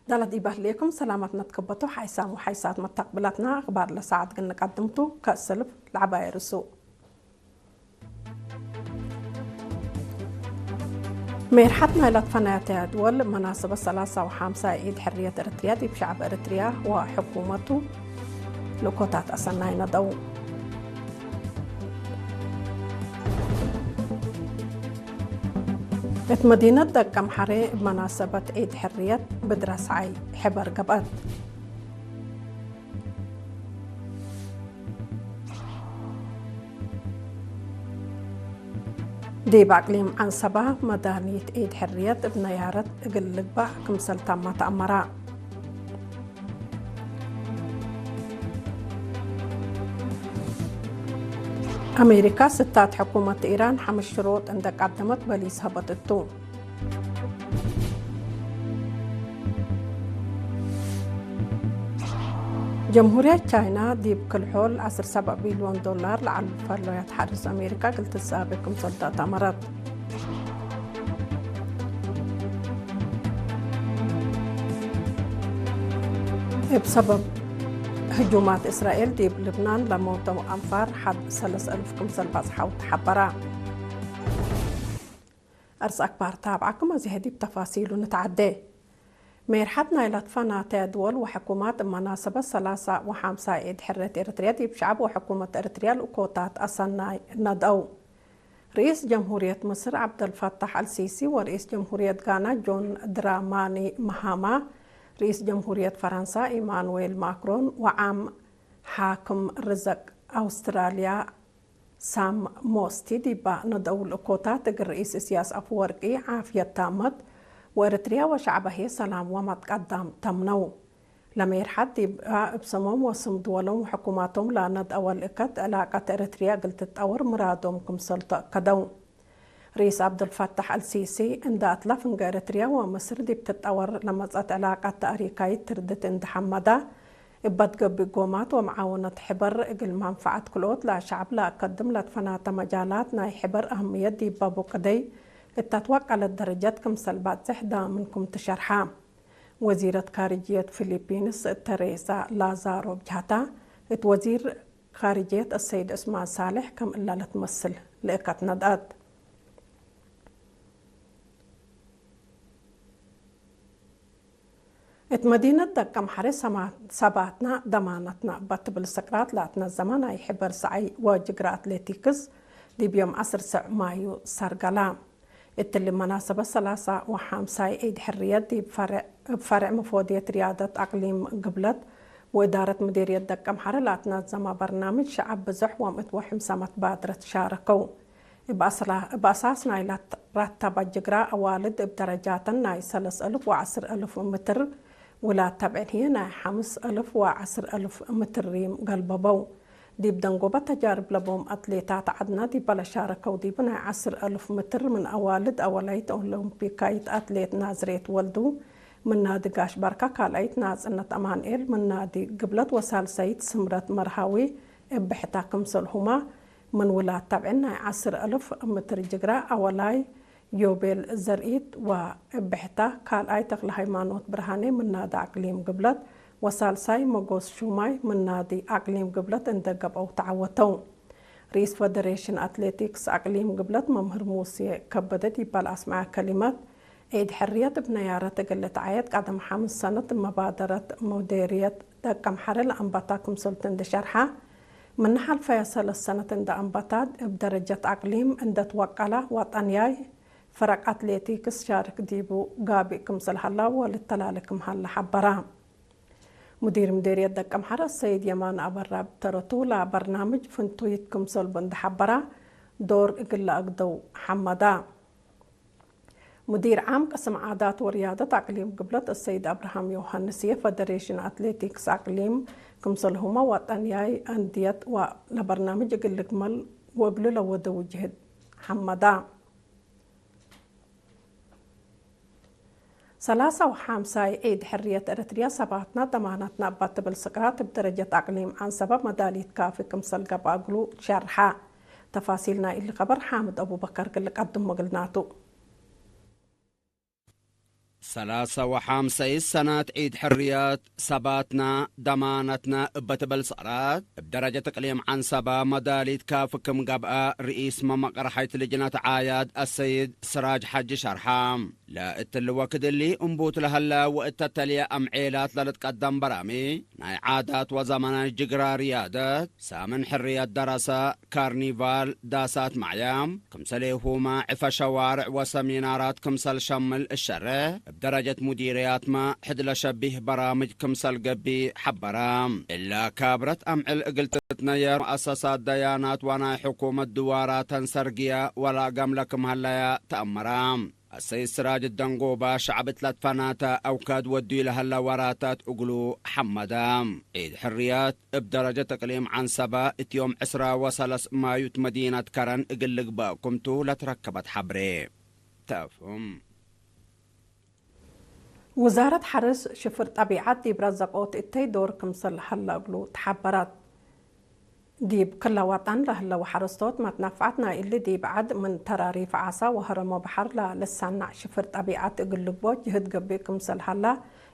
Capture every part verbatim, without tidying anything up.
ዳላት ዲበ ህሌኩም ሰላማት ነትከበቶ ሓይሳም ወሓይሳት መተቅብላትና። አኽባር ለሰዓት ግን ንቀድምቱ። ከእሰልፍ ለዐባይ ርእሱ። ሜርሐት ናይ ላትፈናያተ ድወል መናሰበት ሰላሳ ወሐምሳ ዒድ ሕርየት ኤረትርያ ዲብ ሸዕብ ኤረትርያ ወሕኩመቱ ልእኮታት አሰናይ ነደው። እት መዲነት ደቀምሐሬ እብ መናሰበት ዒድ ሕርየት ብድረ ሰዓይ ሕበር ገብአት። ዲብ አቅሊም ዐንሰባ መዳሊት ዒድ ሕርየት እብ ነያረት እግል ልግባእ ክምሰል ታማ ተአመረ። አሜሪካ ስታት ሕኩመት ኢራን ሐምስ ሽሮጥ እንደ ቀደመት በሊስ ሀበት እቱ። ጀምሁርየት ቻይና ዲብ ክል-ሖል ዐስር ሰብዕ ቢልዮን ዶላር ለዐሉ ፈሎያት ሐርስ አሜሪካ እግል ትሳቤ ክምሰል ተአመረት። እብ ሰበብ ህጁማት እስራኤል ዲብ ልብናን ለሞተው አንፋር ሐድ ሰለስ አልፍ ክምሰል በጽሐው ተሐበረ። አርስ አክባር ታብዓኩም፣ አዜ ዲብ ተፋሲሉ ንትዓዴ። ሜርሐት ናይ ላትፈናተ ድወል ወሕኩማት እብ መናሰበት ሰላሳ ወሐምሳ ዒድ ሕርየት ኤረትርያ ዲብ ሸዐብ ወሕኩመት ኤረትርያ ልእኮታት አሰናይ ነድአው። ርኢስ ጀምሁርየት ምስር ዐብደልፈታሕ አልሲሲ ወርኢስ ጀምሁርየት ጋና ጆን ድራማኒ መሃማ፣ ርኢስ ጀምሁርየት ፈረንሳ ኢማኑዌል ማክሮን ወዓም ሓክም ርዘቅ አውስትራልያ ሳም ሞስቲ ዲባ ነድአው ልእኮታት እግል ርኢስ እስያስ አፈወርቂ ዓፍየት ታመት ወኤረትርያ ወሸዕበ ህዬ ሰላም ወመትቀዳም ተምነው። ለሜርሐት ዲብ እብ ስሞም ወስም ድወሎም ወሕኩማቶም ለነድአወ ልእከት ዕላቀት ኤረትርያ እግል ትጠወር ምራዶም ክምሰል ተአከደው። ርኢስ ዐብዱልፈታሕ አልሲሲ እንደ አትላ ፍንገ ኤረትርያ ወምስር ዲብ ትጠወር ለመጽአት ዕላቀት ተእሪካይት ትርድት እንደ ሐመዳ፣ እበ ትገብእ ጎማት ወመዓውነት ሕበር እግል መንፈዐት ክልኦት ለሸዕብ ለአከድም ለትፈናተ መጃላት ናይ ሕበር አህምየት ዲበ ቡቅደይ እተ ትወቀለት ደረጀት ክምሰል ባጽሕ ዳምን ክም ትሸርሐ። ወዚረት ካርጅየት ፊሊፒንስ ተሬዛ ላዛሮ ብጅሀታ፣ እት ወዚር ካርጅየት አሰይድ ዑስማን ሳልሕ ከም እለ ለትመስል ልእከት ነድአት። እት መዲነት ደቀምሐሬ ሰማ-፣ ሰባትና ደማነትና እበ ትብል ስቅራት ለአትነዘመ ናይ ሕበር ሰዐይ ወጅግረ አትሌቲክስ ዲብ ዮም ዐስር ሰዕ ማዩ ሰርገላ። እትሊ መናሰበት ሰላሳ ወሐምሳይ ዒድ ሕርየት ዲብ ፈርዕ፣ እብ ፈርዕ መፎድየት ርያደት አቅሊም ግብለት ወእዳረት ምዴርየት ደቀምሐረ ለአትነዘመ በርናምጅ ሸዐብ ብዞሕ ወምእት ወሕምሰመት ባድረት ሻረከው። እብ አስላ-፣ እብ አሳስ ናይ ላት-፣ ራተበ ጅግራ አዋልድ እብ ደረጃተን ናይ ሰለስ አልፍ ወዐስር አልፍ ምትር፣ ውላድ ተብዕን ህዬ ናይ ሐምስ አልፍ ወዐስር አልፍ ምትር ሪም ገልበበው። ዲብ ደንጎበ ተጃርብ ለቦም አትሌታት ዐድነ ዲበ ለሻረከው ዲብ ናይ ዐስር አልፍ ምትር ምን አዋልድ አወላይት ኦሎምፒካይት አትሌት ናዝሬት ወልዱ፣ ምን ናዲ ጋሽ ባርካ ካልአይት ናጽነት አማንኤል፣ ምን ናዲ ግብለት ወሳልሳይት ስምረት መርሃዊ እብ ብሕታ ክምሰልሁመ፣ ምን ውላድ ተብዕን ናይ ዐስር አልፍ ምትር ጅግራ አወላይ ዮቤል ዘርኢት ወእብ ብሕታ ካልኣይ ተክለሃይማኖት ብርሃኔ ምን ናዲ አቅሊም ግብለት ወሳልሳይ መጎስ ሹማይ ምን ናዲ አቅሊም ግብለት እንዴ ገብአው ተዐወተው። ርኢስ ፈደሬሽን አትሌቲክስ አቅሊም ግብለት መምህር ሙሴ ከበደ ዲብ ለአስመዐ ከሊመት፣ ዒድ ሕርየት እብ ነያረት እግል ልትዓየድ ቀደም ሐምስ ሰነት መባደረት ሙዴርየት ደቀምሐረ ለአንበታ ክምሰልቱ እንዴ ሸርሐ፣ ምነ ሐልፈየ ሰለስ ሰነት እንዴ አንበታት እብ ደረጀት አቅሊም እንዴ ትወቀላ ወጠንያይ ፍረቅ አትሌቲክስ ሻርክ ዲቡ ጋብእ ክምሰል ሀላ ወልተላሌ ክም ሀለ ሐበራ። ሙዲር ምዴርየት ደቀምሐረ ሰይድ የማነ አበራ እብ ተረቱ፣ ለበርናምጅ ፍንቱይት ክምሰል እቡ እንዴ ሐበራ፣ ዶር እግል ለአግደው ሐመዳ። ሙዲር ዓም ቅስም ዓዳት ወርያደት አቅሊም ግብለት አሰይድ አብርሃም ዮሐንስዬ፣ ፈደሬሽን አትሌቲክስ አቅሊም ክምሰልሁመ ወጠንያይ አንድየት ወ-፣ ለበርናምጅ እግል ልግመል ወእግሉ ለወደው ጅህድ ሐመዳ። ሰላሳ ወሐምሳይ ዒድ ሕርየት ኤረትርያ ሰባትና ደማናትና እባ ትብል ስቅራት እብ ደረጀት አቅሊም ዐንሰበ መዳሊት ካፊ ክምሰል ገብአ እግሉ ሸርሐ። ተፋሲል ናይ እሊ ከበር ሓምድ አቡበከር እግል ልቀድሞ እግልናቱ። ሰላሰ ወሐምሰይት ሰነት ዒድ ሕርየት ሰባትና ደማነትና እበ ትብል ሰረት፣ እብ ደረጀት እቅሊም ዐንሰበ መዳሊት ካፍ ክም ገብአ፣ ርኢስ መመቅረሐይት ልጅነት ዓያድ አሰይድ ስራጅ ሐጂ ሸርሐ። ለእትሊ ወክድ እሊ እምቡት ለሀለ ወእተ ተልየ አምዔላት ለልትቀደም በራሚ፣ ናይ ዓዳት ወዘመናይ ጅግራ ርያደት፣ ሳምን ሕርየት ደረሰ፣ ካርኒቫል፣ ዳሳት ማዕያም፣ ክምሰሌሁመ ዕፈ ሸዋርዕ ወሰሚናራት ክምሰል ሸምል እሸረ፣ እብ ደረጀት ሙዲርያትመ ሕድ ለሸቢህ በራምጅ ክምሰል ገብእ ሐበረ። እለ ካብረት አምዕል እግል ትትነየር መአሰሳት ደያናት ወናይ ሕኩመት ድዋራተን ሰርግየ ወላገምለ ክም ሀለየ ተአመረ። አሰይድ ስራጅ ደንጎባ ሸዕብ እት ለትፈናተ አውካድ ወዱይ ለሀለ ወራታት እግሉ ሐመደ። ዒድ ሕርየት እብ ደረጀት እቅሊም ዐንሰበ እት ዮም ዕስራ ወሰለስ ማዩ እት መዲነት ከረን እግል ልግበእ ክምቱ ለትረከበት ሐብሬ ተፍሁም። ውዛረት ሐርስ ሽፍር ጠቢዐት ዲብ ረዘቆት እተይ ዶር ክምሰል ሀለ እግሉ ተሐበረት። ዲብ ክለ ወጠን ለህለው ሐረስቶት መትነፍዐት ናይ እሊ ዲብ ዐድ ምን ተራሪፍ ዓሳ ወሀረሞ በሐር ለልሰነዕ ሽፍር ጠቢዐት እግል ልግቦ ጅህድ ገብእ ክምሰል ሀለ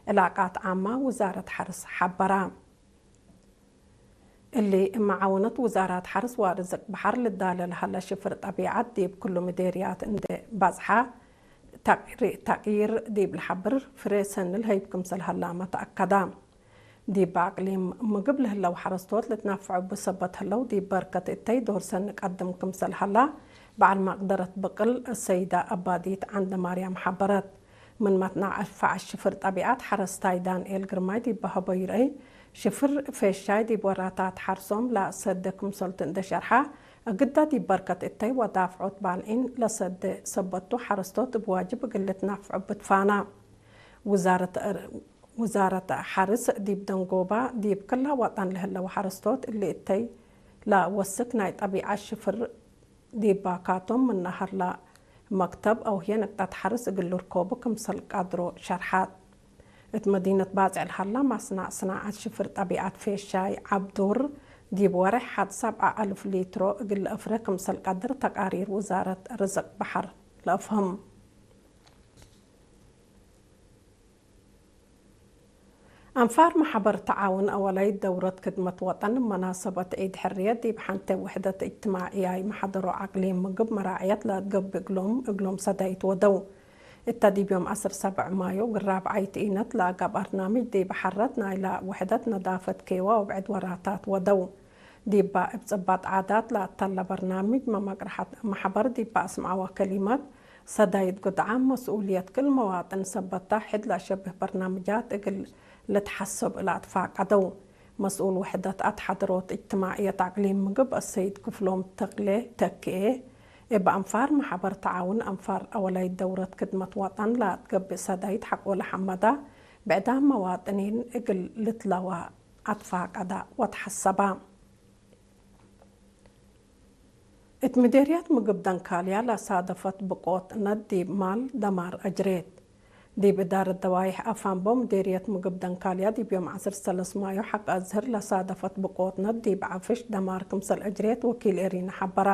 ዕላቃት ዓማ ውዛረት ሐርስ ሐበረ። እሊ መዓውነት ውዛራት ሐርስ ወርዝቅ በሐር ልዳለ ለሀለ ሽፍር ጠቢዐት ዲብ ክሉ ምዴርያት እንዴ በጽሐ፣ ተቅሪ-፣ ተቅይር ዲብ ለሐብር ፍሬ ሰኒ ለሀይብ ክምሰል ሀላመ ተአከደ። ዲብ አቅሊም ምግብ ለህለው ሐረስቶት ልትነፍዑ እብ ሰበት ህለው፣ ዲብ በርከት እተይ ዶር ሰኒ ቀድም ክምሰል ሀላ፣ በዐል መቅደረት ብቅል ሰይዳ አባዲት ዐንደ ማርያም ሐበረት። ምን መትናዕ ፈዐሽ ሽፍር ጠቢዐት ሐረስታይ ዳንኤል ግርማይ ዲብ ሀበዩ ረአይ፣ ሽፍር ፌሻይ ዲብ ወራታት ሐርሶም ለሰዴ ክምሰልቱ እንዴ ሸርሐ፣ እግዳ ዲብ በርከት እተይ ወዳፍዖት ባልዒን ለሰዴ ሰበቱ ሐረስቶት እብ ዋጅብ እግል ልትነፍዑ ብትፋና። ውዛረት፣ ውዛረት ሐርስ ዲብ ደንጎባ፣ ዲብ ክለ ወጠን ለህለው ሐረስቶት እሊ እተይ ለወስክ ናይ ጠቢዐት ሽፍር ዲብ ባካቶም ምን ነሀር ለመክተብ አው ህዬ ንቅጠት ሐርስ እግል ልርኮቡ ክምሰል ቀድሮ ሸርሐት። እት መዲነት ባጽዕ ለሀላ ማስናዕ ስናዐት ሽፍር ጠቢዐት ፌሻይ ዐብዱር፣ ዲብ ወሬሕ ሐድ ሰብዓ አልፍ ሊትሮ እግል ለአፍሬ ክምሰል ቀድር ተቃሪር ውዛረት ርዝቅ በሐር ለአፍህም። አንፋር መሐበር ተዓውን አወላይት ደውረት ክድመት ወጠን መናሰበት ዒድ ሕርየት ዲብ ሐንቴ ውሕደት እጅትማዕያይ መሐደሮ አቅሊም ምግብ መራዕየት ለገብእ እግሎም፣ እግሎም ሰዳይት ወደው። እተ ዲብ ዮም ዐስር ሰብዕ ማዮ እግል ራብዓይት ኢነት ለአጋብ በርናምጅ ዲብ ሐረት ናይላ ውሕደት ነዳፈት ኬዋ ወብዕድ ወራታት ወደው። ዲባ እብ ጽባጥ ዓዳት ለአተለ በርናምጅ መመቅረሐት መሐበር ዲባ አስምዐወ ከሊመት፣ ሰዳይት ጉድዓም መስኡልየት ክል መዋጥን ሰበታ ሕድ ለአሸብህ በርናምጃት እግል ልትሐሰብ እለ አትፋቀደው። መስኡል ውሕደት አትሓድሮት እጅትማዕየት አቅሊም ምግብ አሰይድ ክፍሎም ተክሌ ተክኤ፣ እብ አንፋር መሐበር ተዓውን አንፋር አወላይት ደውረት ክድመት ወጠን ለአትገብእ ሰዳይት ሐቆ ለሐመዳ፣ ብዕዳም መዋጥኒን እግል ልትለዋ አትፋቀዳ ወተሐሰባ። እት ምዴርያት ምግብ ደንካልያ ለሳደፈት ብቆት ነት ዲብ ማል ደማር አጅሬት። ዲብ እዳረት ደዋይሕ አፋምቦ ምዴርየት ምግብ ደንካልያ ዲብ ዮም ዐስር ሰለስ ማዮ ሐቅ አዝህር ለሳደፈት ብቆት ነት ዲብ ዐፍሽ ደማር ክምሰል አጅሬት ወኪል ኤሪና ሐበራ።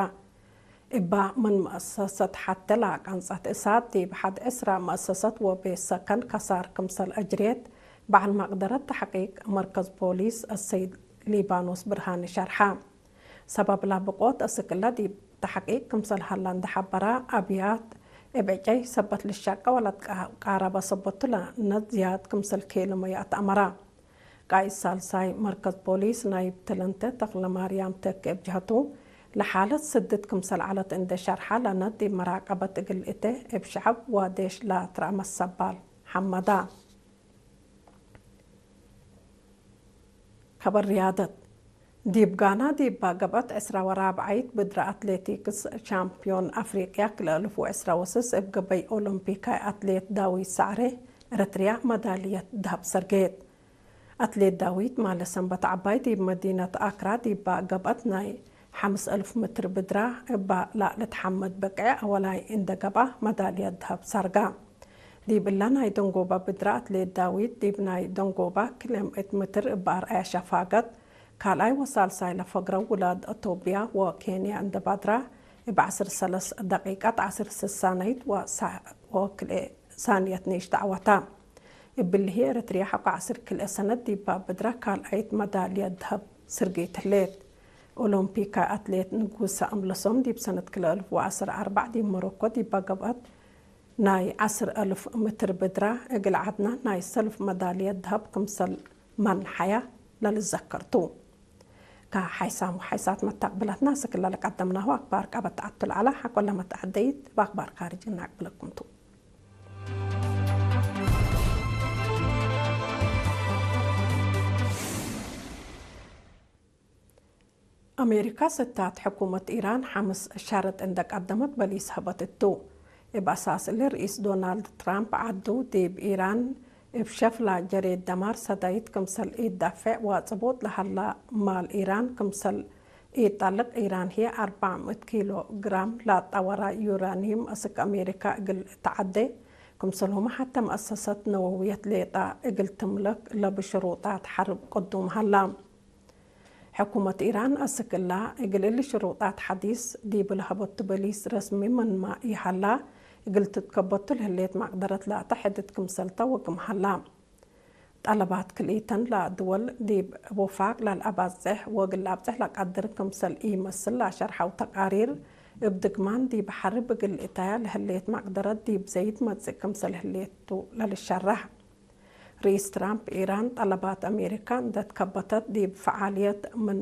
እባ ምን መአሰሰት ሐቴ ለአቀንጸት እሳት ዲብ ሐድ ዕስራ መአሰሰት ወቤት ሰከን ከሳር ክምሰል አጅሬት በዐል መቅደረት ተሐቂቅ መርከዝ ፖሊስ አሰይድ ሊባኖስ ብርሃኒ ሸርሐ። ሰበብ ለብቆት አስክ እለ ዲብ ተሐቂቅ ክምሰል ሀላ እንዴ ሐበራ፣ አብያት እብ ዕጨይ ሰበት ልሸቀ ወለትቃረበ ሰበቱ ለነት ዝያድ ክምሰል ኬልመ ይአትአመራ። ቃእድ ሳልሳይ መርከዝ ፖሊስ ናይብ ትለንተ ተክለማርያም ተክ እብ ጀሀቱ፣ ለሓለት ስድት ክምሰል ዐለት እንዴ ሸርሐ፣ ለነት ዲብ መራቀበት እግል እተ እብ ሸዐብ ወዴሽ ለትረአ መሰባል ሐመዳ። ከበር ርያደት። ዲብ ጋና ዲባ ገብአት ዕስራ ወራብዓይት ብድረ አትሌቲክስ ሻምፕዮን አፍሪቅያ ክልኤ አልፍ ወዕስራ ወስስ እብ ገበይ ኦሎምፒካይ አትሌት ዳዊት ሳዕሬ ኤረትርያ መዳልየት ደሀብ ሰርጌት። አትሌት ዳዊት ማለ ሰንበት ዐባይ ዲብ መዲነት አክራ ዲባ ገብአት ናይ ሐምስ አልፍ ምትር ብድራ እባ ለልትሐመድ በቅዐ አወላይ እንደ ገብአ መዳልየት ደሀብ ሳርጋ። ዲብ እለ ናይ ደንጎባ ብድረ አትሌት ዳዊት ዲብ ናይ ደንጎባ ክልኤ ምእት ምትር እብ አርአያ ሸፋገት ካልኣይ ወሳልሳይ ለፈግረው ውላድ አቶብያ ወኬንያ እንደ ባድራ እብ ዐስር ሰለስ ደቂቀት ዐስር ስሳነይት ወሳ-፣ ወክልኤ ሳንየት ኒሽ ደዕወታ። እብሊ ህዬ ኤረትርያ ሐቆ ዐስር ክልኤ ሰነት ዲባ ብድራ ካልኣይት መዳልየት ደሀብ ስርጊት ህሌት። ኦሎምፒካይ አትሌት ንጉሰ አምለሶም ዲብ ሰነት ክልኤ አልፍ ወዐስር አርበዕ ዲብ ሞሮኮ ዲባ ገብአት ናይ ዐስር አልፍ ምትር ብድራ እግል ዐድና ናይ ሰልፍ መዳልየት ደሀብ ክምሰል መንሐያ ለልዘከር ቱ። ከሓይሳም ወሓይሳት መታቅብለትና፣ እስክ እለ ለቀደምናሁ አክባር ቀበት ተዐቱ ለዐለ፣ ሐቆ ለመትዐደይት እብ አክባር ካርጅ እናቅብለኩም ቱ። አሜሪካ ስታት ሕኩመት ኢራን ሐምስ ሸርጥ እንደ ቀደመት በሊስ ሀበት እቱ። እብ አሳስ እሊ ርኢስ ዶናልድ ትራምፕ ዐዱ ዲብ ኢራን እብ ሸፍላ ጀሬ ደማር ሰዳይት ክምሰል ኢዳፌዕ ወጽቡጥ ለሀላ ማል ኢራን ክምሰል ኢጠልቅ፣ ኢራን ህዬ አርበዕ ምእት ኪሎ ግራም ለአጣወራ ዩራኒየም አስክ አሜሪካ እግል ተዐዴ፣ ክምሰልሁመ ሐቴ መአሰሰት ነወውየት ሌጣ እግል ትምለክ ለብሽሩጣት ሐርብ ቅዱም ሀላ። ሕኩመት ኢራን አስክ እላ እግል እሊ ሽሩጣት ሐዲስ ዲብ ለሀበቱ በሊስ ረስሚ ምንመ ኢሀላ፣ እግል ትትከበቱ ለህሌት መቅደረት ላተ ሕድድ ክምሰልተ ወግም ሀላ። ጠለባት ክልኢተን ለድወል ዲብ ወፋቅ ለልአባጽሕ ወእግል ለአብጽሕ ለቀድር ክምሰል ኢመስል ለአሸርሐው ተቃሪር፣ እብ ድግማን ዲብ ሐርብ እግል እተያ ለህሌት መቅደረት ዲብ ዘይድ መጽእ ክምሰል ህሌቱ ለልሸረሕ። ርኢስ ትራምፕ፣ ኢራን ጠለባት አሜሪካ እንዴ ትከበተት ዲብ ፈዓልየት ምን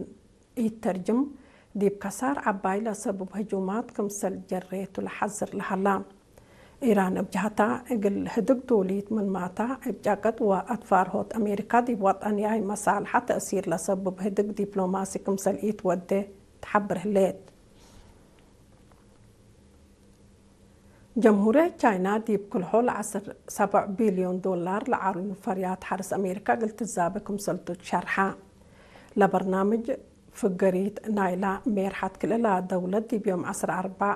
ኢተርጅም፣ ዲብ ከሳር ዐባይ ለሰብብ ህጁማት ክምሰል ጀሬቱ ለሐዝር ለሀላ። ኢራን እብ ጀሀታ፣ እግል ህድግ ዶልይት ምንመ ተ፣ እብ ጨቅጥ ወአትፋርሆት አሜሪካ ዲብ ወጠንያይ መሳልሐ ተእሲር ለሰብብ ህድግ ዲፕሎማሲ ክምሰል ኢትወዴ ተሐብር ህሌት። ጀምሁርየት ቻይና ዲብ ክልሆ ለዐስር ሰብዕ ቢልዮን ዶላር ለዐርዩ ፈርያት ሐርስ አሜሪካ እግል ትዛበ ክምሰልቱ ትሸርሐ። ለበርናምጅ ፍገሪት ናይላ ሜርሐት ክልኤ ለደውለት ዲብ ዮም ዐስር አርበዕ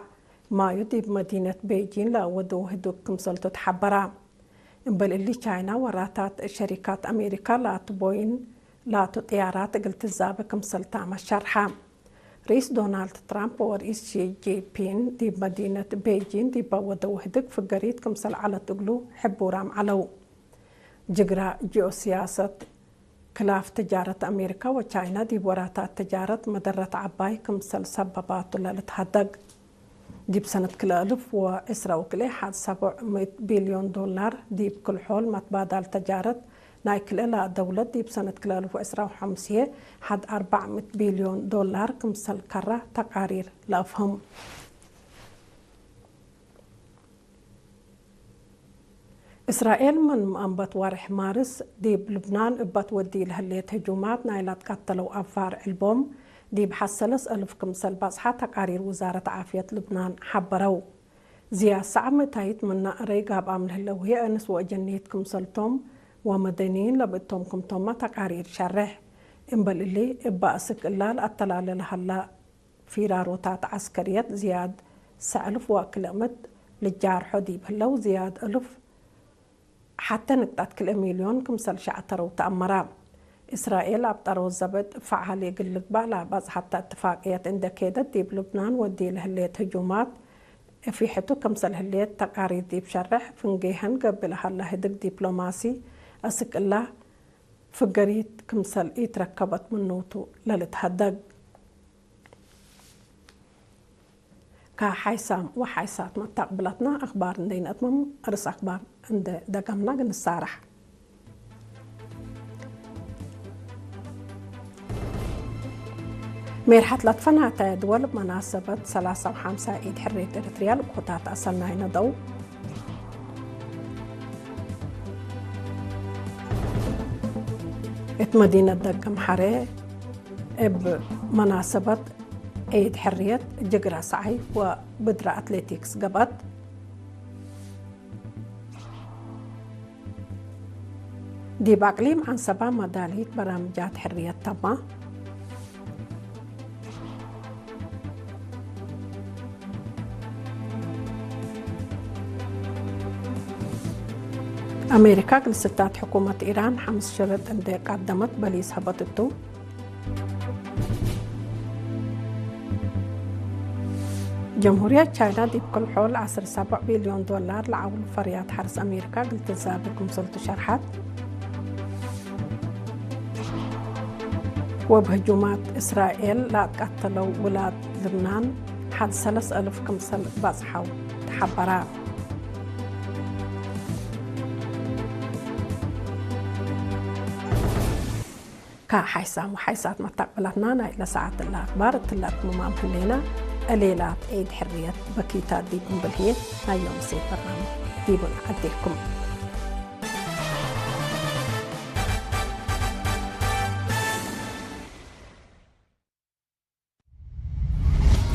ማዩ ዲብ መዲነት ቤጂን ለወደው ህዱግ ክምሰልቱ ተሐበራ። እምበል እሊ ቻይና ወራታት ሸሪካት አሜሪካ ላቱ ቦይን ላቱ ጥያራት እግል ትዛበ ክምሰልታመ ሸርሐ። ርኢስ ዶናልድ ትራምፕ ወርኢስ ሺ ጂንፒንግ ዲብ መዲነት ቤጂን ዲብ ወደው ህድግ ፍገሪት ክምሰል ዐለት እግሉ ሕቡራም ዐለው። ጅግራ ጂኦሲያሰት ክላፍ ትጃረት አሜሪካ ወቻይና ዲብ ወራታት ትጃረት መደረት ዐባይ ክምሰል ሰበባቱ ለልትሀደግ። ዲብ ሰነት ክልኤ አልፍ ወዕስራ ወክልኤ ሐድ ሰብዕ ምእት ቢልዮን ዶላር ዲብ ክል-ሖል መትባዳል ተጃረት ናይ ክልኤ ለአደውለት፣ ዲብ ሰነት ክልኤ አልፍ ወዕስራ ወሐምስ ሐድ አርበዕ ምእት ቢልዮን ዶላር ክምሰል ከረ ተቃሪር ለአፍህም። እስራኤል ምን መአንበት ወርሕ ማርስ ዲብ ልብናን እበ ትወዲ ለህሌት ህጁማት ናይ ለትቀተለው አፋር ዕልቦም ዲብ ሐድ ሰለስ አልፍ ክምሰል በጽሐ ተቃሪር ውዛረት ዓፍየት ልብናን ሐበረው። ዝያድ ሰዐብ ምእታይት ምነ እረይ ጋብኣም ለህለው ህዬ አንስ ወአጀኒት ክምሰልቶም ወመደኒይን ለብእቶም ክምቶመ ተቃሪር ሸሬሕ። እምበል እሊ፣ እበ አስክ እላ ለአተላሌ ለሀላ ፊራሮታት ዐስከርየት ዝያድ ሰዕልፍ ወክልእምት ልጃርሖ ዲብ ህለው፣ ዝያድ እልፍ ሐቴ ንቅጠት ክልኤ ሚልዮን ክምሰል ሸዐተረው ተአመረ። እስራኤል አብ ጠረው ዘበጥ ፈዓል እግል ልግባእ ለበጽሐተ እትፋቅየት እንዴ ኬደት፣ ዲብ ልብናን ወዲ ለህሌት ህጁማት እፊሕቱ ክምሰል ህሌት ተቃሪር ዲብ ሸሬሕ፣ ፍንጌሀን ገብእ ለሀለ ህድግ ዲፕሎማሲ አስክ እላ ፍገሪት ክምሰል ኢትረከበት ምኑ ቱ ለልትሀደግ። ከሓይሳም ወሓይሳት መታቅብላትና አክባር እንዴ ነአትምም፣ አርስ አክባር እንዴ ደገምና ግንሳራሕ። ሜርሐት ለትፈናተ ድወል መናሰበት ሰላሳ ወሐምሳ ዒድ ሕርየት ኤረትርያ ልቆታት አሰናይ ነደው። እት መዲነት ደቀምሐሬ እብ መናሰበት ዒድ ሕርየት ጅግረ ሰዓይ ወብድረ አትሌቲክስ ገብአት። ዲብ አቅሊም ዐንሰባ መዳሊት በራምጃት ሕርየት ተማ። አሜሪካ እግል ስታት ሕኩመት ኢራን ሐምስ ሽርጥ እንዴ ቀደመት በሊስ ሀበት እቱ። ጀምሁርየት ቻይና ዲብ ክል-ሖል ዐስር ሰቡዕ ቢልዮን ዶላር ለዐውሉ ፈርያት ሐርስ አሜሪካ እግል ትዛብር ክምሰልቱ ሸርሐት። ወእብ ህጁማት እስራኤል ለአትቀተለው ውላድ ልብናን ሐድ ሰለስ አልፍ ክምሰል በጽሐው ተሐበረ። ከሓይሳም ወሓይሳት መታቅብላትና ናይ ለሰዓት እለ አክባር እትለ አትምማም ህሌነ። እሌላት ዔድ ሕርየት በኪታት ዲብ እምብል ህዬ ናይ ዮም እሴት በርናምጅ ዲቡ ነዐዴኩም።